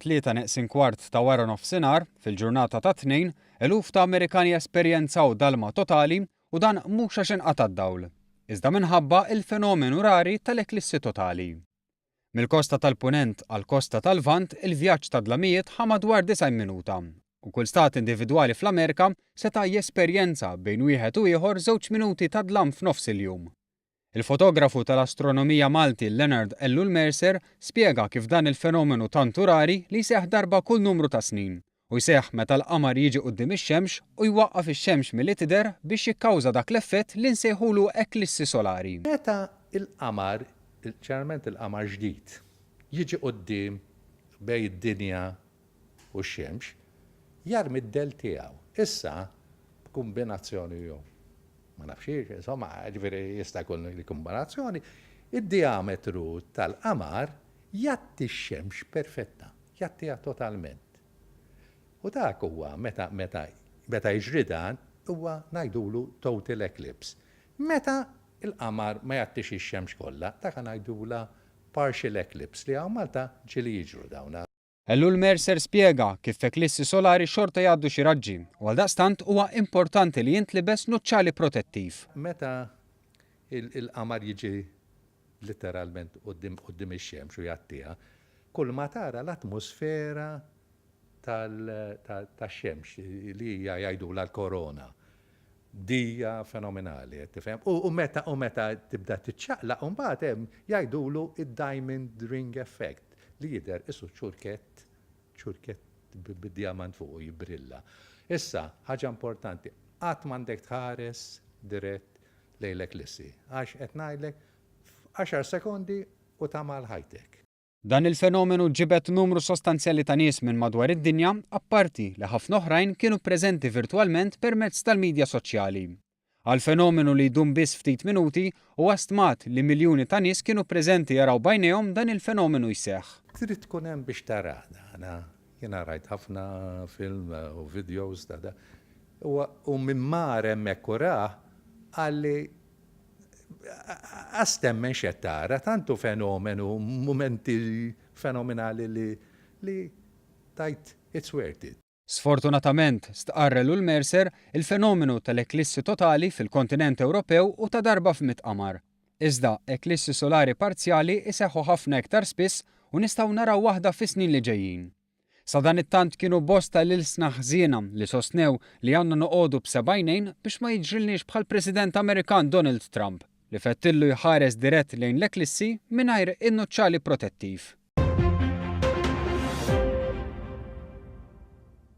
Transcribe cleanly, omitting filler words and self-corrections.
mat-tlieta neqsin kwart ta' wara nofsinhar, fil-ġurnata tat-Tnejn, eluf ta' Amerikani esperjenzaw dalma totali u dan mhux għax inqata' d-dawl, iżda minħabba il-fenomenu rari tal-eklissi totali. Mill-kosta tal-Punent għall-kosta tal-Lvant il-vjaġġ ta' dlamijiet ħa madwar 90 minuta u kull stat individwali fl-Amerika seta' jesperjenza bejn wieħed u ieħor żewġ minuti ta' dlam f'nofs il-jum. Il-fotografu tal-astronomija Malti Leonard Ellul Mercer spjega kif dan il-fenomenu tant hu rari li jseħħ darba kull numru ta' snin, u jseħħ meta l-qamar jiġi quddiem ix-xemx u jwaqqaf ix-xemx milli tidher biex jikkawża dak l-effett li nsejħulu eklissi solari. Meta l-qamar, ġeneralment il-qamar ġdid, jiġi quddiem bejn id-dinja u x-xemx, jarmi d-dell tiegħu. Issa, b'kumbinazzjoni jew ma nafx hiex, insomma, ġifieri jista' jkun li kumbinazzjoni, id-dijametru tal-qamar jgħatti x-xemx perfetta, jgħattiha totalment. U dak huwa meta meta meta jiġri dan huwa ngħidulu total eclipse. Meta l-qamar ma jgħattix ix-xemx kollha, dak ngħidulha partial eclipse li hawn Malta ġieli jiġru dawn. Ellul Mercer spjega kif f'eklissi solari xorta jgħaddu xi raġġi u għaldaqstant huwa importanti li jintlibes nuċċali protettiv. Meta l-qamar jiġi litteralment quddiem quddiem ix-xemx u jgħattiha, kull ma tara l-atmosfera tax-xemx li hija jgħidulha l-korona. Dija fenomenali, qed tifhem? U meta u meta tibda tiċċaqlaq imbagħad hemm jgħidulu d-diamond ring effect li jidher qisu ċurkett, ċurkett bid-djamant fuqu jibbrilla. Issa, ħaġa importanti, qatt m'għandek tħares dirett lejn l-eklissi għax qed ngħidlek f'għaxar sekondi u tagħmal ħajtek. Dan il-fenomenu ġibed numru sostanzjali ta' nies minn madwar id-dinja apparti li ħafna oħrajn kienu preżenti virtwalment permezz tal-midja soċjali. Għal fenomenu li jdum biss ftit minuti, huwa stmat li miljuni ta' nies kienu preżenti jaraw b'għajnejhom dan il-fenomenu jseħħ. Trid tkun hemm biex tarah dan. Jiena rajt ħafna film u videos ta' dan. U min mar hemmhekk u rah qalli Qas temmen x'qed tara, tant hu fenomenu, mumenti fenomenali li li tgħid it's worth it. Sfortunatament, stqarr Ellul Mercer, il-fenomenu tal-eklissi totali fil-kontinent Ewropew hu ta' darba f'mitt qamar. Iżda, eklissi solari parzjali jseħħu ħafna iktar spiss u nistgħu naraw waħda fis-snin li ġejjin. Sadanittant kienu bosta l-ilsna ħżiena li sostnew li għandna noqogħdu b'seba' għajnejn biex ma jiġrilniex bħall-President Amerikan Donald Trump, li fettillu jħares dirett lejn l-eklissi mingħajr in-nuċċali protettiv.